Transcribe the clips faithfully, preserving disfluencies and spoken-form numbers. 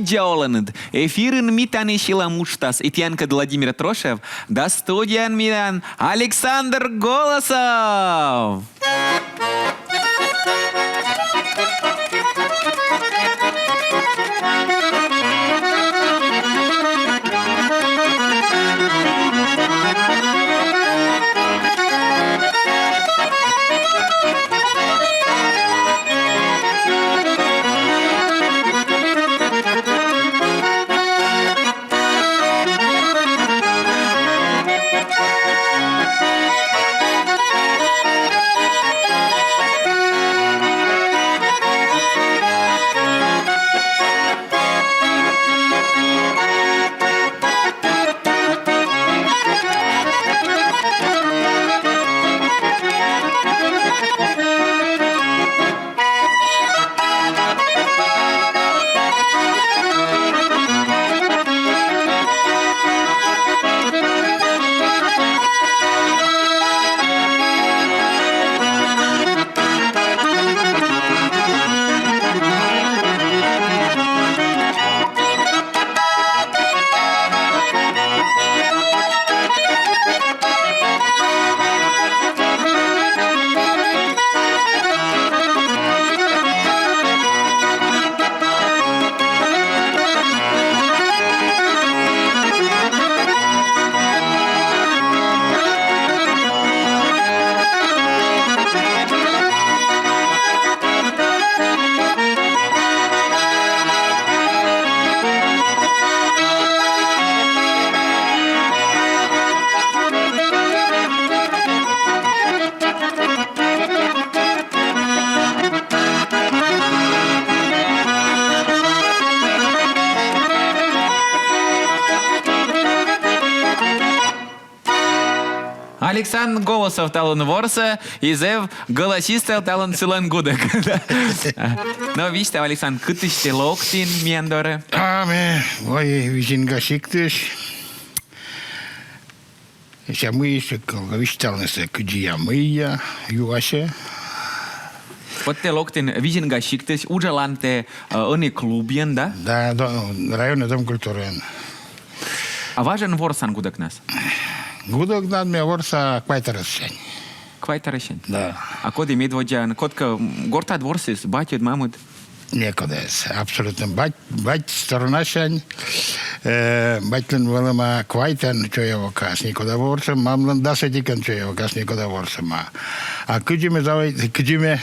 Бадӟа оланныд! Эфирын «Ми тані сьылам» уджтас. И тіянкӧд Владимир Трошев да студияын миян Александр Голосов. Александр Голосов талун ворсӧ, и зэв голосистӧ талун сылӧн гудӧк. Но висьтав, Александр, кытысь тэ локтін миян дорӧ? А ме, ой, Визинга сиктысь. Сэсся мыйысь, кӧ висьталнысӧ, кыдзи я, мый я, юасьӧ. Вот тэ локтін Визинга сиктысь, уджалан тэ, э, ӧні клубйын, да? Да, до-, районный дом культуры. А важӧн ворсан гудӧкнас? Гудӧкнас ме ворса квайт арӧссянь. Квайт арӧссянь? Да. А коді медводдзаӧн, кодкӧ, м, гортад ворсіс, батьыд, мамыд? Некодӧс. Абсолютно. Бать, бать сторонасянь, э, батьлӧн вӧлӧма квайтӧн чойӧвокас, некод ворсӧма, мамлӧн дас ӧтикӧн чойӧвокас, некод ворсӧма. А кыдзи ме завод-, кыдзи ме,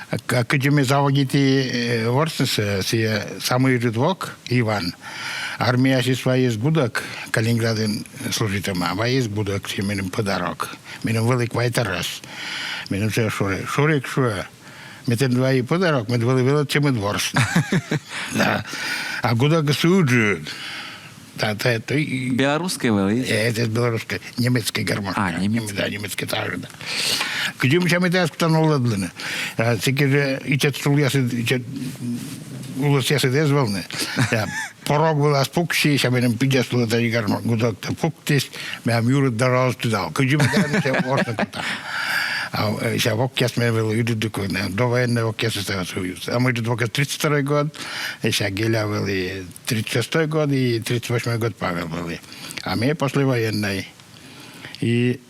а к-, кыдзи ме заводиті, э, ворснысӧ, сійӧ самый ыджыд вок, Иван. Армиясьыс вайис гудӧк, Калининградын служитӧма, вайис гудӧк, сійӧ меным подарок. Меным вӧлі квайт арӧс. Меным сійӧ шуӧ, Шурик, шуӧ, ме тэныд вайи подарок, мед вӧлі велӧдчӧмыд ворсны. Да. А гудӧкыс ыджыд. Да, да, это и... Белорусскӧй вӧлі? Э, это белорусскӧй, немецкӧй гармошка. А, немецкӧй. Да, немецкӧй также, да. Кыдзи ме сэтшӧм тайӧс кутан овлӧдлыны. А, сэки жӧ ичӧт сулъясыд, ичӧт улӧсъясыд эз вӧвны. Да. Порог вылас пукси, сэсся меным пидзӧс вылӧ тайӧ гармошка, гудӧктӧ пуктіс, менам юрыд даже оз тыдав. Кыдзи ме тайӧс ворсны кута. А, э, сэсся вокъяс менам вӧлі ыджыдджык, довоеннӧй вокъяс ставыс. А мый вокъяс тридцать второй год, сэсся Геля вӧлі тридцать шестой год и тридцать восьмой год Павел вӧлі. А ме послевоеннӧй. И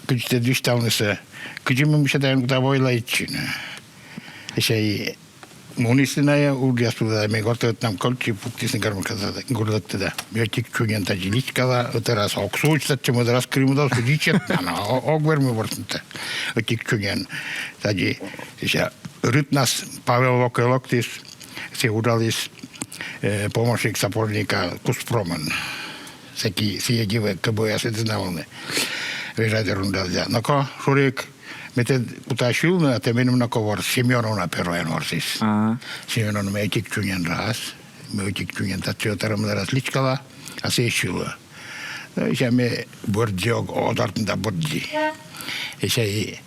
кыдзи тэ висьталнысӧ, кыдзи ме мися тайӧн кута войла итчыны. Сэсся и мунісны найӧ уджъяс вылӧ, да ме гортӧ ӧтнам кольччи, пуктісны гармошкасӧ, гудӧктӧ да. Ме ӧтик чуньӧн тадзи личкала, ӧтарас ог судз татчӧ, мӧдарас Крымыд оз судз ичӧтнас, но о-, ог вермы ворсны тэ. Ӧтик чуньӧн тадзи, сэсся рытнас Павел вокӧ локтіс, сійӧ уджаліс, э, помощник сапожника Кузпромын. Сэки сійӧ дивӧ КБ-ас эз на вӧвны. Вежа дыр уджаліс да. Но-ко, Шурик, ме тэд кута сьывны, а тэ меным но-ко ворс. Семёновна первойӧн ворсіс. Ага. Семёновна, ме ӧтик чуньӧн раз. Ме ӧтик чуньӧн татчӧ ӧтарӧ-мӧдарӧ раз личкала, а сійӧ сьылӧ. Но сэсся ме бӧрдзи ог-, ог артмы да бӧрдзи. Сэсся и,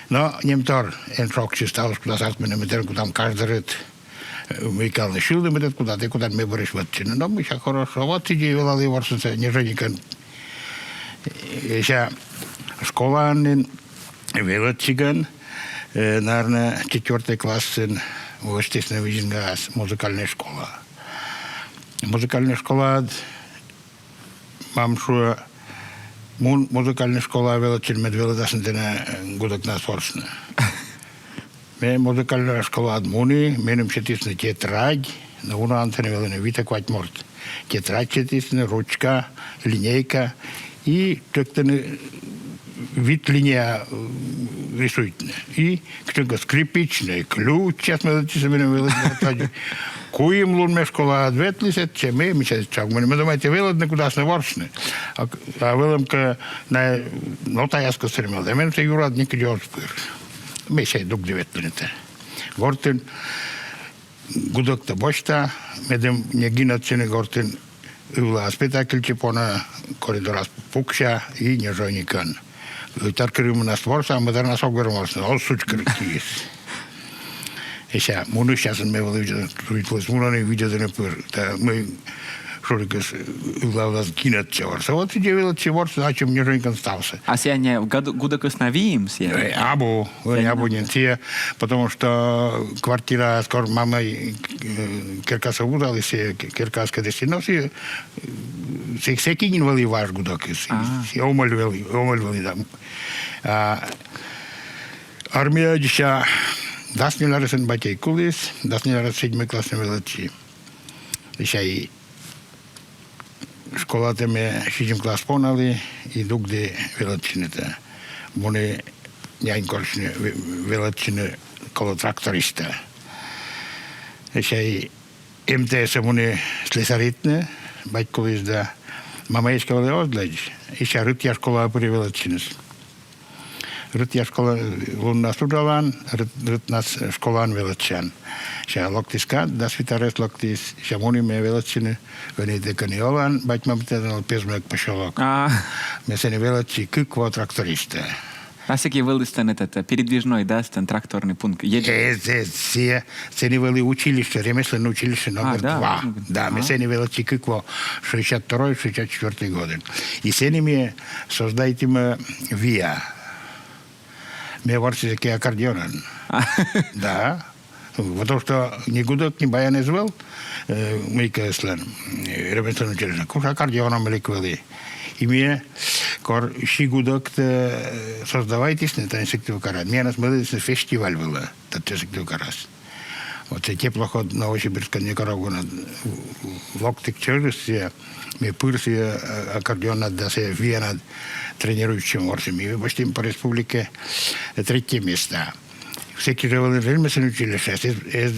но немтор, эн шогсьы, ставыс кутас артмыны, ме тэрын кутам каждый рыт. Э, мыйкалны сьывны, ме тэд кута, тэ кутан ме бӧрысь вӧтчыны. Но мися, хорошо, вот сідзи велалі ворсны неженикӧн. Э, сэсся школаын нин, велӧдчигӧн, э, наверно, четвёртӧй классын Вӧчтісны Визингаас музыкальнӧй школа. Музыкальнӧй школаад, мам шуӧ, мун музыкальнӧй школаӧ велӧдчин, мед велӧдасны тэнӧ гудӧкнас ворсны. Ме музыкальнӧй школаад муні, меным сетісны тетрадь, но унаӧн сэні вӧліны витӧ-квать морт. Тетрадь сетісны, ручка, линейка, и тшӧктӧны вит линия, э, рисуйтны. И кытчӧкӧ скрипичнӧй ключ, сейчас ме велӧдчи, меным велӧдны тетрадь. Куим лун ме школаад ветлі сэтчӧ, ме, мися, чӧв, ме, ме думайті, велӧдны кутасны ворсны. А, а вӧлӧмкӧ на нотаяс кӧ сӧрмӧдны, да меным сійӧ юрад некыдз оз пыр. Ме сійӧ дугді ветлі нин тэ. Гортын гудӧктӧ босьта, медым не гинӧдчыны гортын, ывлаас петӧ, кильчӧ понӧ, коридорас пукся и ньӧжйӧникӧн. Ӧтар кырымнас ворса, мӧдарнас ог вермы ворсны, оз сідз кырысь. Эся, мунысь час ме вӧлі видзӧдны, мунӧны, видзӧдӧны пыр. Да мый шурикыс ывла вылас гинӧдчӧ ворсӧ. Вот сідзи велӧдчи ворсӧ, ачым ньӧжйӧникӧн ставсӧ. А сійӧ не гуд-, гудӧкыс на выйым сійӧ? Э, абу, ӧні абу нин сійӧ, потому что квартира, скор мамӧй, э, керкасӧ вузаліс, сійӧ ке-, керкаас кӧ дасьті, но сійӧ, э, сійӧ, сэки нин вӧлі важ гудӧкыс. А. Сійӧ омӧль вӧлі, омӧль вӧлі, да. А, армияӧдзыся дас нёль арӧсӧн батьӧй куліс, дас нёль арӧс седьмӧй классӧ велӧдчи. Сэсся и школатӧ ме сизим класс помалі и дугді велӧдчыны тэ. Муні нянь корсьны ве-, велӧдчыны колӧ трактористӧ. Сэсся и МТС-ӧ муні слесаритны, бать куліс да. Мамӧй эськӧ вӧлі оз лэдз, сэсся рытъя школаӧ пыри велӧдчыныс. Рытъя школа, луннас уджалан, рыт-, рытнас школаын велӧдчан. Сэсся локтіс кад, дас вит арӧс локтіс, сэсся муні ме велӧдчыны, ӧні тэ кӧні олан, бать-мамтӧ, Пезмӧг посёлок. А. Ме сэні велӧдчи кык во трактористӧ. А сэки вӧліс тэн этот, э, передвижной, да, тэн тракторный пункт. Едет. Эз, эз, сійӧ, сэні вӧлі училище, ремесленное училище номер два. А, да, да, ме сэні велӧдчи кык во, шестьдесят второй, шестьдесят четвёртый годы. И сэні ме создайтім, э, виа. Ме ворсі сэки аккордеонӧн. А. Да. Потому что ни гудӧк, ни баян эз вӧв, э, мыйкӧ эслӧн, э, ремесленное училище. Кутшӧм аккордеон ӧмӧлик вӧлі. И ме кор сигудӧктӧ, э, создавайтісны, тани Сыктывкарад. Миянӧс мӧдӧдісны фестиваль вылӧ, татчӧ Сыктывкарас. Вот сійӧ теплоход Новосибирскӧд некор ог на локтіг чӧжыс, сійӧ ме пырси, э, аккордеонад да сійӧ вианад тренируйтчӧм ворсім. И босьтім по республике, э, третье место. Сэки жӧ вӧлі ремесленное училище, эз, эз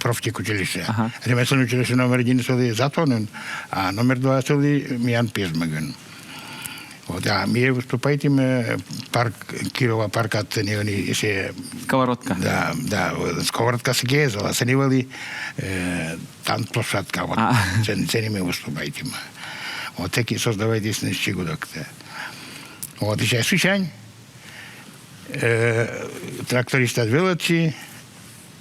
профтехучилище. Ага. Ремесленное училище номер один вӧлі Затонын, а номер два вӧлі миян Пезмӧгын. Вот, а ми выступайтім, э, парк, Кирова паркад, сэні ӧні эсійӧ. Сковородка. Да, да, вот, сковородка сэки эз, а сэні вӧлі, э, танцплощадка, вот. А. Сэн-, сэні ми выступайтім. Вот сэки создавайтісны сигудӧктӧ. Вот, и сэсся сысянь, э, трактористад велӧдчи,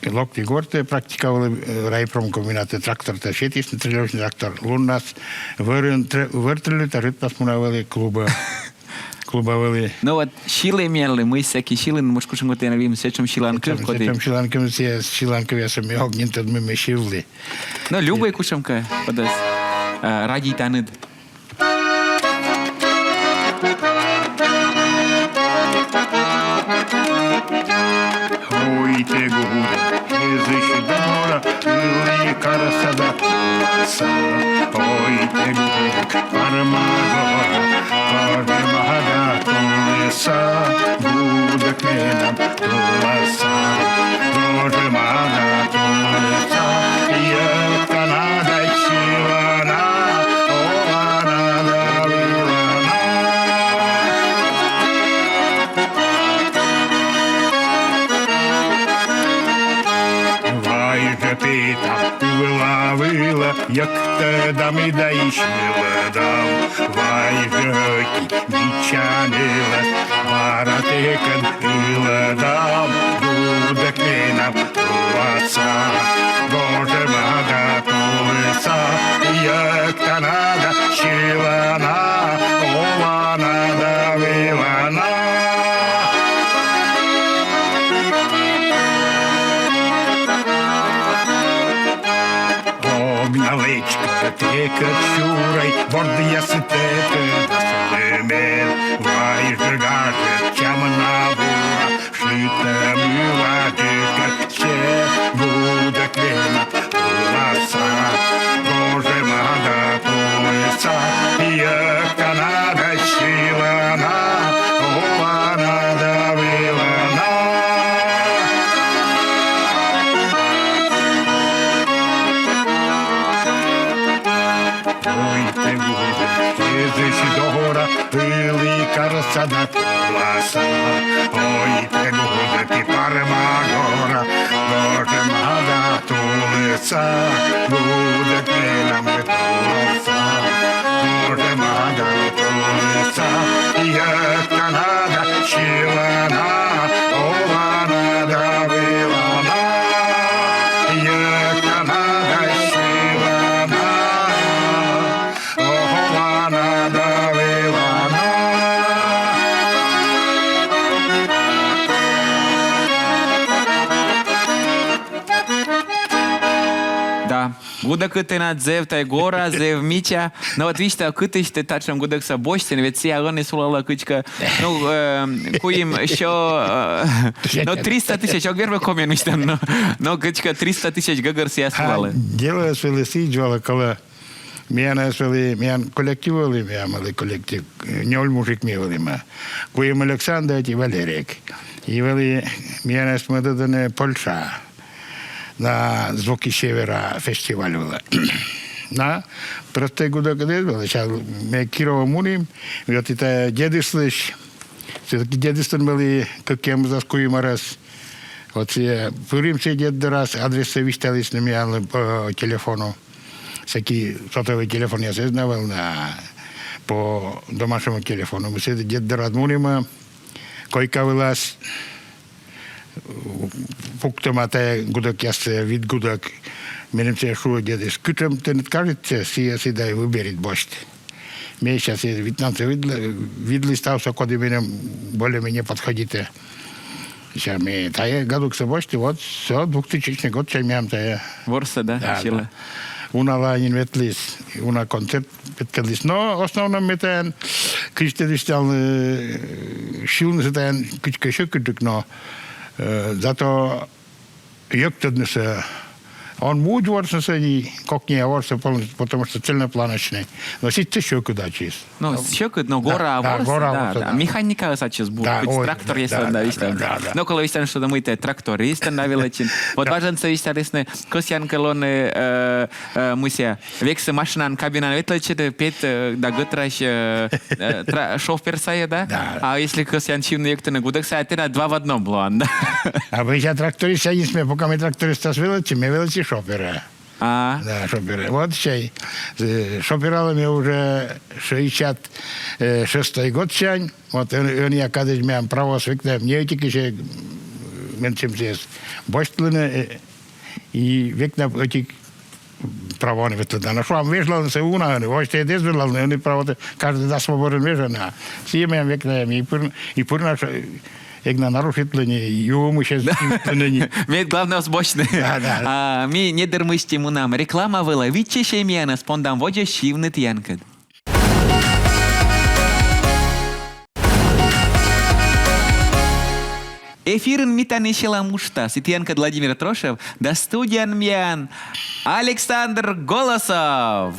локті гортӧ, практика вӧлі, э, райпромкомбинатӧ трактортӧ сетісны, тренировочный трактор. Луннас вӧрын тре-, вӧртыштӧ, рытнас муна вӧлі клубӧ. Клубӧ вӧлі. Ну вот, сьылӧмъянлы, мый сэки сьылін, мый кутшӧмкӧ тэнад выйым сэтшӧм сьыланкыв, сэтшӧм, коді. Сэтшӧм сьыланкыв, сэ-, сьыланкывъяссӧ ме ог нин тӧд, мый ме сьывлі. Ну, любӧй кутшӧмкӧ, кодӧс, э, радейтанныд. Ой, тэ гудӧк, эзысь дона, ылі карса да тулыса. Ой, тэ гудӧк, парма гора, парма да тулыса, гудӧк менам тулыса. Гожӧма да тулыса, йӧктана да сьылана, олана да вылана. Вай жӧ петам ывла вылӧ, йӧктӧдам и да сьылӧдам. Вай жӧ ӧти мича нылӧ, бара тэкӧд ылӧдам. Гудӧк менам тулыса, гожӧма да тулыса, йӧктана да сьылана, олана да вылана. Текыт сюрӧй, бордъяс текыт, аслыд мед вайис гажӧд чамна бура, шытӧмыла текыт, сет гудӧк венад уласа, гожӧма да тулыса, йӧктана да сьылана, олана да вылана. Ой, тэ гудӧк, эзысь дора, ылі карса да куласа. Ой, тэ гудӧк, и парма гора, гожӧма да тулыса, гудӧк менам тулыса, гожӧма да тулыса, йӧктана да сьылана, олана да вылана, йӧктана да сьылана, олана да вылана. Да. Гудӧкыд тэнад зэв тай гора, зэв мича. Но вот висьтав, кытысь тэ татшӧм гудӧксӧ босьтін, ведь сійӧ ӧні сулалӧ кыдзкӧ, ну, э, куим сё, э, ну, триста тысяч, ог вермы комиӧн висьтавны, но, но кыдзкӧ триста тысяч гӧгӧр сійӧ сулалӧ. А дело вӧлі сідз вӧлі, колӧ, миянӧс вӧлі, миян коллектив вӧлі, миян вӧлі коллектив, э, нёль мужик ми вӧлімӧ. Куим Александр и Валерик. И вӧлі миянӧс мӧдӧдӧны Польша на «Звуки Севера» фестиваль вылӧ. На, просто гудӧкыд эз вӧв, час ми Кировӧ мунім, вот это дедыслысь, всё-таки дедыслӧн вӧлі кӧкъямысдас куим арӧс. Вот, э, пырим сійӧ дед дорас, адрессӧ висьталісны миянлы по телефону. Сэки сотовый телефонъяс эз на вӧв на, по домашнему телефону. Ми сійӧ дед дорас мунімӧ, койка вылас пуктӧма тайӧ гудӧкъяссӧ, вит гудӧк. Меным сійӧ шуӧ дедыс: «Кутшӧм тэныд кажитчӧ, сійӧ сы дай выберит, босьт». Ме час сійӧс витнансӧ видлі, видлі ставсӧ, коді меным более-менее подходитӧ. Сэсся ме тайӧ гудӧксӧ босьті, вот со двухтысячный год чай миянлы тайӧ. Ворсӧ, да? Да, сьылӧ. Да. Уналаын нин ветліс, уна концерт петкӧдліс. Но в основном ме тайӧн, кыдз тэ висьтал, э, сьывнысӧ тайӧн кыдзкӧ сьӧкыдджык, но, э, зато йӧктӧднысӧ он мудз ворснысӧ ни, кокниа ворсӧ полностью, потому что цельнопланочный. Но сідзсӧ сьӧкыд ачыс. Ну, сьӧкыд, но гора, да, ворсӧ, гора, да, ворсӧ, да. Механикаыс ачыс бур, да, кыдз ой, трактор, да, если да, да, висьтал. Да, да. Но колӧ висьтавны, что мыйта трактористӧн да велӧдчин. Вот бажӧнсӧ висьталісны, кӧсъян кӧ лоны, э, э, мися, вексӧ машинаын кабинаын ветлӧдчыны, пет, э, да гӧтрась, э, э, тра-, шофер сайӧ, да? Да. А если кӧсъян сьывны, йӧктыны гудӧк сайӧ, тэнад два в одном лоан, да? А мися, трактористсяньыс ме, пока ме трактористас велӧдчи, ме велӧдчи шофера. А. Да, шофера. Вот сей, э, шофералӧ ме уже шестьдесят шестой годсянь. Вот ӧн-, ӧнія кадӧдз миян правоыс век на, не ӧтик ещё, м, менсьым сійӧс босьтлыны, э, и век на ӧтик правоӧн ветлӧдлан. Но шуам, вежлалнысӧ уна ӧні, вообще эз вежлалны, ӧні правоыс каждый дас во бӧрын вежӧны. Сійӧ миян век на, и пыр-, и пыр на ш-, эг на нарушитлы ни, юӧмысьӧс сьывны ни. Мед главнӧйыс босьтны. Да, да. А ми недыр мысти мунам реклама вылӧ, виччысьӧй миянӧс, пондам водзӧ сьывны тіянкӧд. Эфирын «Ми тані сьылам» уджтас, и тіянкӧд Владимир Трошев да студияын миян Александр Голосов.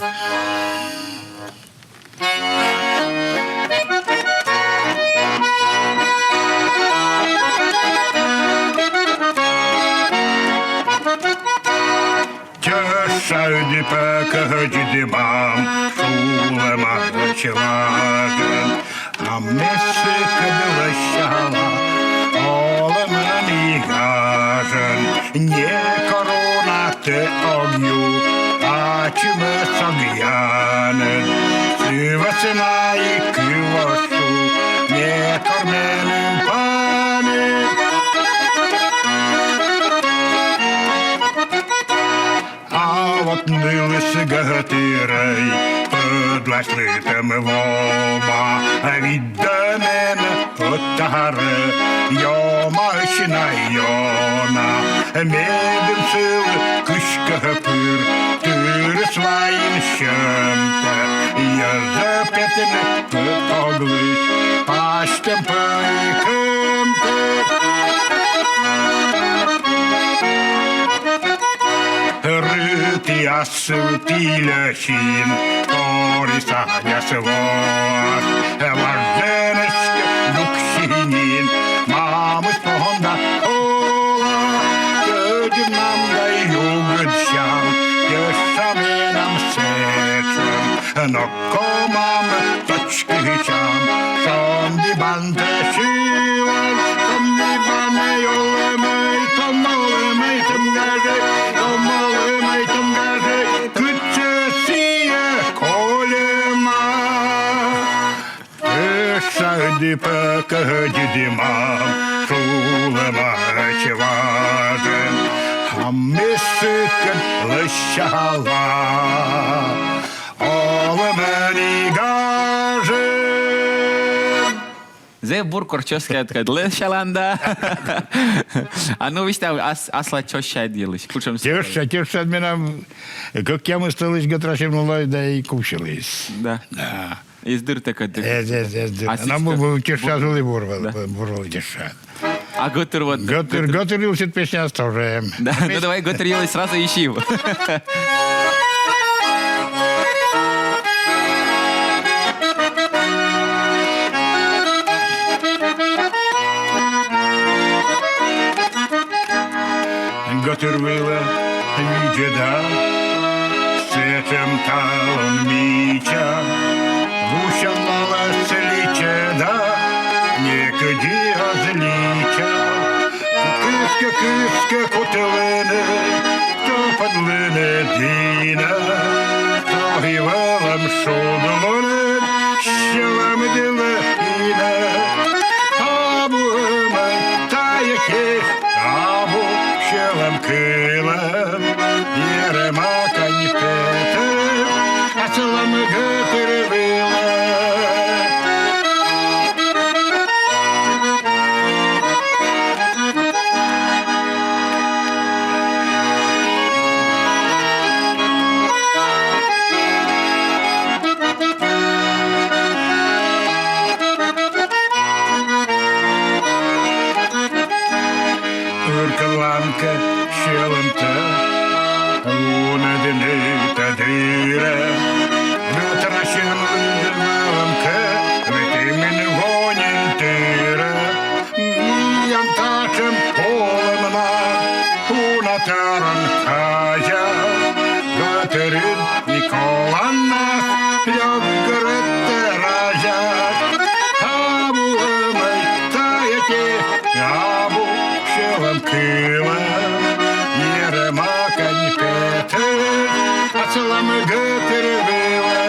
Тьӧша ӧдйӧ пӧ кӧдзыд мам, шулӧма чӧв важӧн. А ме сыкӧд лӧсялан, олӧмӧн и гажӧн. Некор уна тэ ог ю, ачымӧс ог янӧд. Сы вӧсна и кыв оз шу, некор меным паныд. А вот нылыс гӧтырӧй пӧдласлытӧм воба, виддӧ мен ӧтарӧ, ёмаӧсь на ёна. Медым сылы кыськӧ пыр, тырыс вай Чӧмтӧ йӧзӧ петны пытоглысь, пасьтӧм пӧйкӧмтӧ. Рытіас сылы тільӧ син, торйыс аняс воас, важӧн эськӧ юксьы нин. Мамыс понда ола, тӧдмам да югыд сям, тӧдса менам сэтшӧм. Но кӧ мамӧ тӧдчӧ кытшам, шонді бантӧ сьылас, шонді банӧй, олӧмӧй тон, олӧмӧй тон гажӧй, тон, олӧмӧй тон гажӧй, кытчӧ сійӧ кольӧма. Тӧдса, ӧдйӧ пӧ кӧ, ӧдйӧ мам, шулӧмаӧсь важӧн, а ме сыкӧд лӧсялла олӧмӧн и гажӧн. Зэв бур, кор чӧскыдкӧд лӧсялан да. А ну висьтав ас-, аслад чӧжсяыд йылысь. Кутшӧм сійӧ? Тӧдса, тӧдса, менам кӧкъямыс тӧлысь гӧтырасьӧм лои да и кубсьыліс. Да. Да. Эз дыртӧ кӧ, дыр. Эз, эз, эз дыр. А на, сідзкӧ, ну, тӧдса вӧлі бур, вӧлі, да, бур вӧлі тӧдса. А гӧтыр вот, гӧтыр, гӧтыр, гӧтыр йылысь песняыс тоже. Да, ну давай гӧтыр йылысь сразу ищи. Гӧтыр вылӧ видзӧда, сэтшӧм талун мича, вусьӧн лолӧс личӧда, некыдзи оз лича. Кыскӧ, кыскӧ кутлыны, топыдлыны дінӧ, со и вӧлӧм шудлунын, сьӧлӧмдылӧ инӧ. Абу, ӧмӧй, тайӧ кежлӧ, абу сьӧлӧм кылӧ. Ерӧма кань петӧ аслам гӧтыр вылӧ. Ыркылан кӧ сьӧлӧмтӧ, вунӧдны та дырӧ. Гӧтырасьӧм лыдын вӧлӧм кӧ, ветымын во нин тырӧ. Миян татшӧм олӧмнад уна тӧрын казяв, гӧтырыд и коланнас лёк гӧрӧдтӧ разяс. Абу, ӧмӧй, тайӧ кежлӧ, абу сьӧлӧм кылӧ. Ерӧма кань петӧ аслам гӧтыр вылӧ.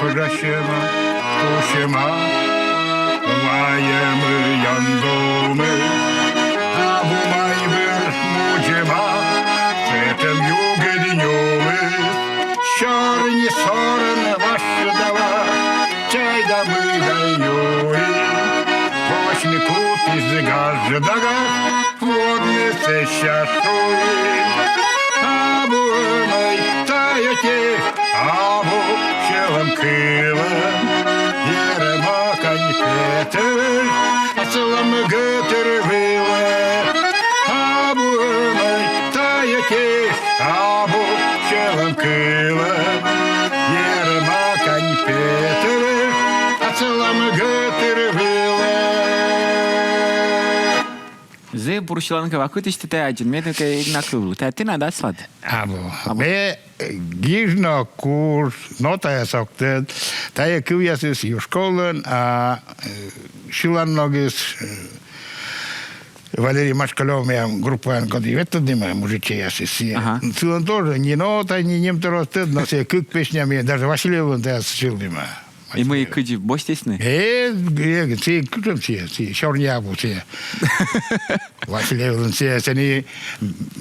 Пыжасьӧма, пусьӧма, вайӧ мыйӧн думыс. Абу майбыр мудзӧма сэтшӧм югыд нюмыс. Сёрни сорӧн вашдава чай да мый да юи. Восьны кутіс гажа да гаж, водны сэсся шуи. Абу, ӧмӧй, тайӧ кежлӧ, абу сьӧлӧм кылӧ. Ерӧма кань петӧ аслам гӧтыр вылӧ. Абу, ӧмӧй, тайӧ кежлӧ, абу сьӧлӧм кылӧ. Ерӧма кань петӧ аслам гӧтыр вылӧ. Зэв бур сьыланкыв. А кытысь тэ тайӧ аддзин? Ме тэнӧ эг на кывлы. Тайӧ тэнад аслад? Абу. Абу. Ме, э, гижны куж, нотаяс ог тӧд. Тайӧ кывъясыс Юшковлӧн, а, э, сьылан ногыс, э, Валерий Машкалёв, миян группаын коді ветлӧдім мужичӧйясыс. Ага. Сылӧн тоже ни нота, ни ним тор оз тӧд, но сійӧ кык песня ми даже Васильевлӧн тайӧс сьылім. И мый, кыдзи босьтісны? Э, э, сійӧ кутшӧм сійӧ, сійӧ сёрни абу сійӧ. Васильевлӧн сійӧ, сэні,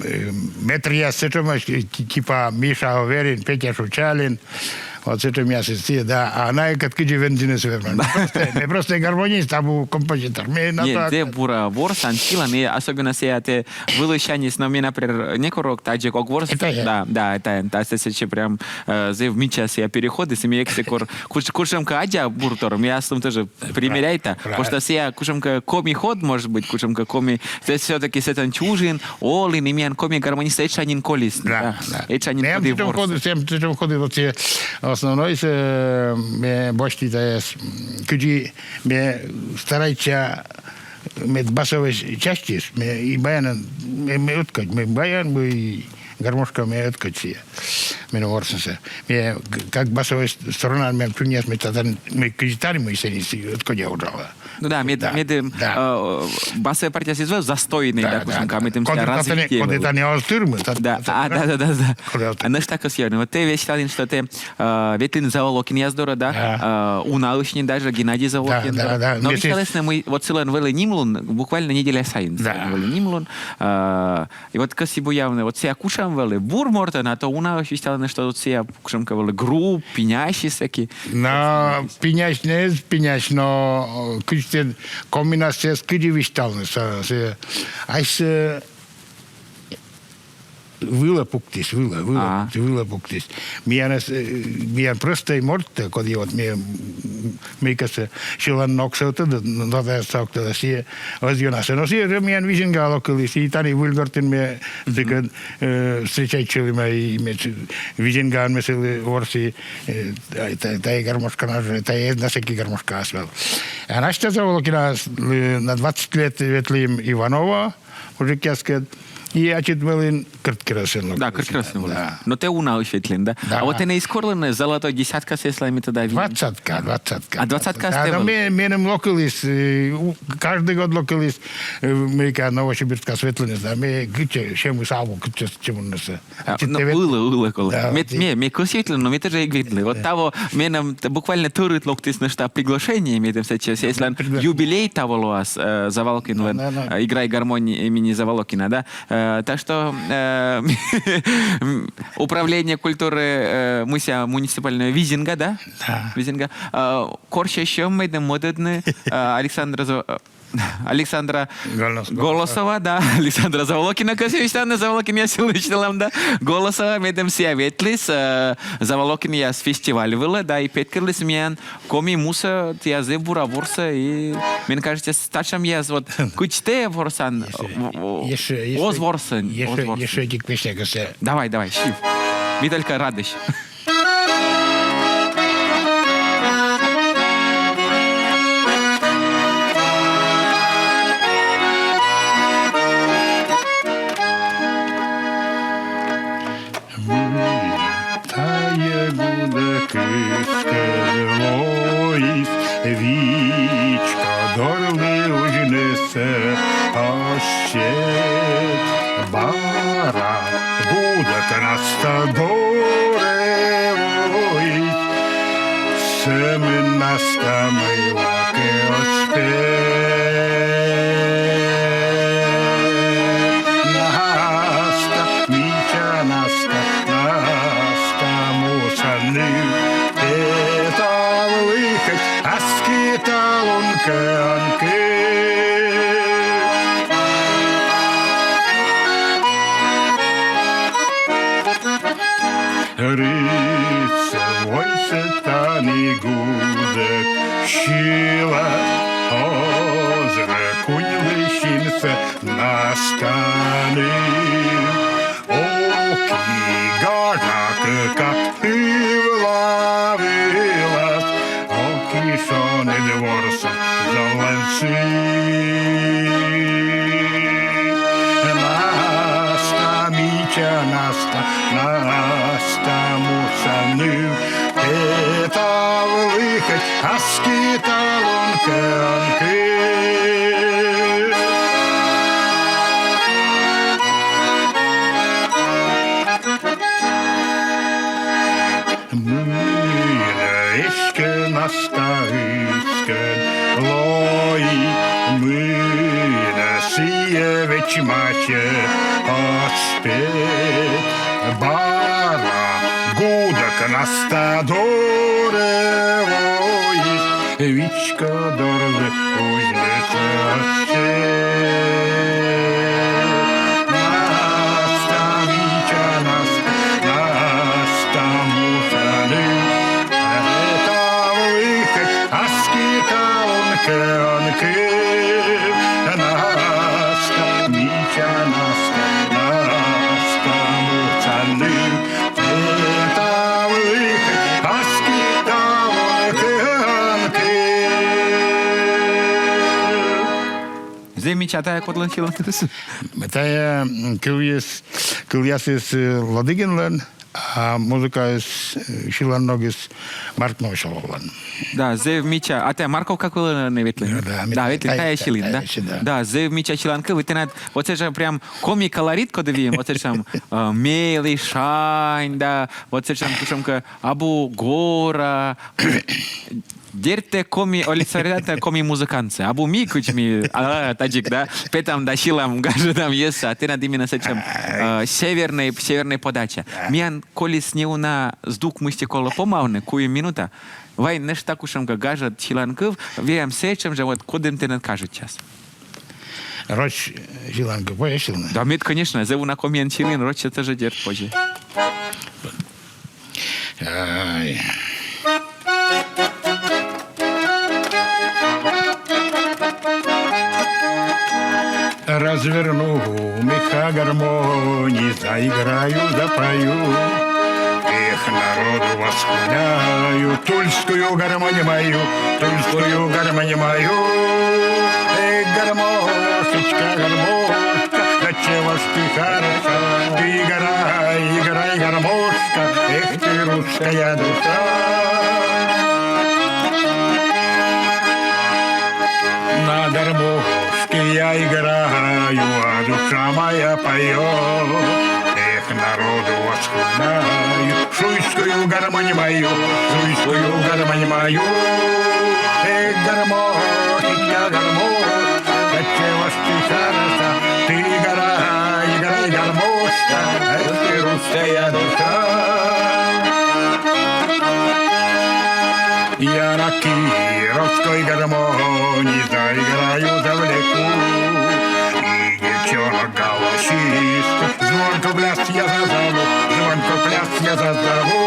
э, мэтръяс сэтшӧмӧсь, э, ти-, типа Миша Аверин, Петя Шучалин. Вот сэтшӧм миян сійӧ, да. А найӧ кӧть кыдзи вензіныс вермӧны. Ме просто, ме просто гармонист, абу композитор. Ме на... Нет, то... Тэ бура ворсан, сьылан, и особенно сійӧ тэ вылысяньыс, но ме, например, некор ог тадзи ог ворс. Это я. Да, да, это, это, это, это прям, э, зэв мича сійӧ переходыс, и ме эксэкор куш-, кутшӧмкӧ аддза бур тор, ме аслым тоже примеряйта. Правильно. Потому что сійӧ кутшӧмкӧ коми ход, может быть, кутшӧмкӧ коми, то есть всё-таки сэтӧн чужин, олін, и миян коми гармонист этша нин колис. Да, да. Этша нин... Ме коми сэтшӧм ворс. Ходыс, ме сэтшӧм ходыс, вот сійӧ основной, сійӧ, ме босьті тайӧс, кыдзи ме старайтча, мед басовӧй частьыс, ме и баянын, ме, ме ӧткодь, ме баян, ме и гармошка, ме ӧткодь сійӧ. Меным ворсны сійӧ. Ме г-, как басовӧй с-, сторона, ме чуньяс, ме татӧн, ме кыдзи тані, ме сэні сійӧ ӧткодя уджала. Ну да, мед-, да, медым, да. Э, басовӧй партияыс зэв застойнӧй, да, да, кутшӧмкӧ, да, да. Медым коді сійӧ тані, развитие коді вӧлі. Тані оз тырмы, тат-, да, тат-, а, да, да, да, да. Коді оз тырмы. А нӧшта кӧсъя, вот тэ висьталін, что тэ, э, ветлін Заволокинъяс дорӧ, да? Да. Э, унаысь нин даже Геннадий Заволокин дорӧ. Да, да, да. Но висьталісны, мый вот сылӧн вӧлі нимлун, буквально неделя сайын. Да. Сылӧн вӧлі нимлун, э, и вот кӧсйи буявны, вот сійӧ кутшӧм вӧлі, бур мортӧн, а то унаысь висьталӧны, что вот сійӧ кутшӧмкӧ вӧлі груб, пинясь сэки. Но пинясь, не пинясь, но, э, кыдз тэ коминас сійӧс кыдзи висьталны, сійӧ, сійӧ, асьсӧ вылӧ пуктіс, вылӧ, вылӧ, а, пуктіс, вылӧ пуктіс. Миянӧс, э, миян простӧй морт, коді вот ме, мыйкӧсӧ сьылан ног сӧвтӧ, но да сӧвтӧ, сійӧ оз ёна сійӧ. Но сійӧ жӧ миян Визингаӧ локыліс, и тані Выльгортын ме сыкӧд, э, встречайтчылім, и ме Визингаын ме сылы ворси, э, та-, та-, тайӧ гармошканас жӧ, тайӧ эз на сэки гармошкаас вӧв. А Настя Заволокина, э, на двадцать лет ветлім Иваново, мужикъяскӧд. И ачыд вӧлін Кӧрткерӧсын. Да, Кӧрткерӧсын вӧлін. Да. Но тэ унаысь ветлін, да? Да. А вот тэ эськӧ корлін золотой десятка сійӧс, ме тӧда. Двадцатка, двадцатка. А, двадцатка. Да, да, ме-, меным локыліс, э, у-, каждый год локыліс, э, мыйкӧ Новосибирскас ветлыны, да, ме кытчӧ, сьӧмыс абу, кытчӧ, чӧмыннысӧ. А, ну, ылӧ, ылӧ колӧ. Да, мед, вот и ме, ме кӧсйи ветлыны, но ме тоже эг ветлы. Вот таво меным т-, буквально тӧрыт локтіс нӧшта приглашение, медым сэтчӧ, сійӧслӧн юбилей таво лоас, э, Заволокинлӧн, да, да, да, э, «Играй, гармонь» имени Заволокина, да. Э, так что, э, управление культуры, э, мися, муниципального Визинга, да? Да. Визинга. Э, корсьӧ сьӧм, медым мӧдӧдны, э, Александра Зо-, э, Александра Голос-, Голосова, да, Александра Заволокина, кӧсйи висьтавны, Заволокинъяс сьылысь, да. Голосова, медым сійӧ ветліс, э, Заволокинъяс фестиваль вылӧ, да, и петкӧдліс миян коми мусӧ, тайӧ зэв бура ворсӧ, и мен кажется, татшӧмъяс, вот, кыдз тэ ворсан, ещё, в-, в-, ещё, ещё, оз ворсны, ещё, оз ворсны. Ещё эдик песня кӧсъя. Давай, давай, сьыв. Ми только радӧсь. Мый тайӧ гудӧкыскӧд лоис, вичко дорлы узьнысӧ оз сет. Бара гудӧк Настя дорӧ воис, сӧмын Настя мыйлакӧ оз пет. Настя, мича Настя, Настя, муса ныв, петавлы кӧть аски талун кӧинкӧ. Рытсӧ войсӧ тані гудӧк сьылас, оз жӧ куньлы синсӧ Настяным. Ок и гажа кӧ кад ывла вылас, ок и шоныд ворсны зӧлӧн сы. Настя, мича Настя, Настя, муса ныв, петавлы кӧть аски талун кӧинкӧ. Мый нӧ эськӧ Настя ыскӧд лои, мый нӧ сійӧ вӧчмасьӧ оз пет. Бара гудӧк Аста дорӧ воис, вичко дорзы узьмӧсӧ ӧтчӧ. Наста, мича наста, наста муса ным. Тавлы кӧть, аски талун кӧнкыв. Наста, мича наста, наста муса ным. Зэв мича. Тая кодлӧн сьыланкывйыс? Тая, м, кывйыс, кывъясыс, э, Ладыгинлӧн, а музыкаыс, э, сьылан ногыс Марк Новоселовлӧн. Да, зэв мича. А тая Марковка кылӧ ветлін? Да, да, да, ветлін, тая сьылін, да? Да, зэв мича сьыланкыв, тэнад вот сэтшӧм прям коми колорит, коді выйым, вот сэтшӧм, э, мелі шань, да, вот сэтшӧм кутшӧмкӧ абу гора. Дерт, тэ коми, олісны тэ коми музыкантсӧ. Абу ми, кыдз ми, а, тадзик, да, петам да сьылам, гажӧдам йӧзсӧ, а тэнад именно сэтшӧм, э, севернӧй, севернӧй подача. Миян колис неуна здук, мысти колӧ помавны, куим минута. Вай нӧшта кутшӧмкӧ гажӧд сьыланкыв, вермам сэтшӧм жӧ, вот кодӧн тэнад кажитчас. Роч, э, сьыланкыв позьӧ сьывны? Да, мед, конечно, зэв уна комиӧн сьылін, рочсӧ тоже, дерт, позьӧ. Ай. Разверну меха гармони, заиграю, запою. Эх, народу восхваляю, тульскую гармонь мою, тульскую гармонь мою. Эх, гармошечка, гармошка, да чего ж ты хороша? Ты играй, играй, гармошка, эх ты, русская душа. На гармошке я играю, а душа моя поет. Эх, народу восхваляю, шуйскую гармонь мою, шуйскую гармонь мою. Эх, гармошечка, гармошка, да чего ж ты хороша? Ты играй, играй, гармошка, эх ты, русская душа. Я на кировской гармони заиграю, завлеку и девчонок голосистых. Звонко в пляс я зазову, звонко в пляс я зазову.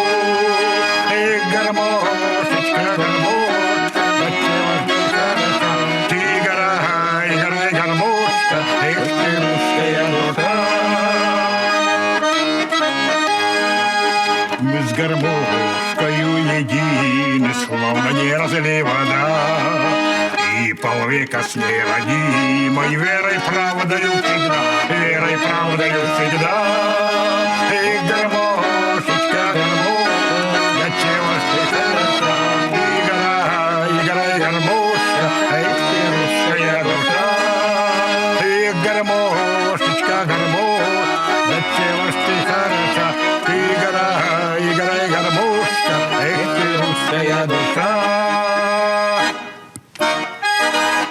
Эх, гармошечка, гармошка, да чего ж ты хороша? Ты играй, играй, гармошка, эх ты, русская душа. Мы с гармошкою едины, словно не разлей вода. И полвека с ней родимой, верой, правдою всегда, верой, правдою всегда. Эх, гармошечка, гармошка, да чего ж ты хороша? Играй, играй, гармошка, эх ты, русская душа. Эх, гармошечка, гармошка, да чего ж ты хороша? Играй, играй, гармошка, эх ты, русская душа.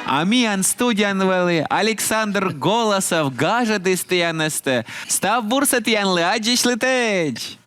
А миян студияын вӧлі Александр Голосов, гажӧдіс тіянӧс. Став бурсӧ тіянлы, аддзысьлытӧдз!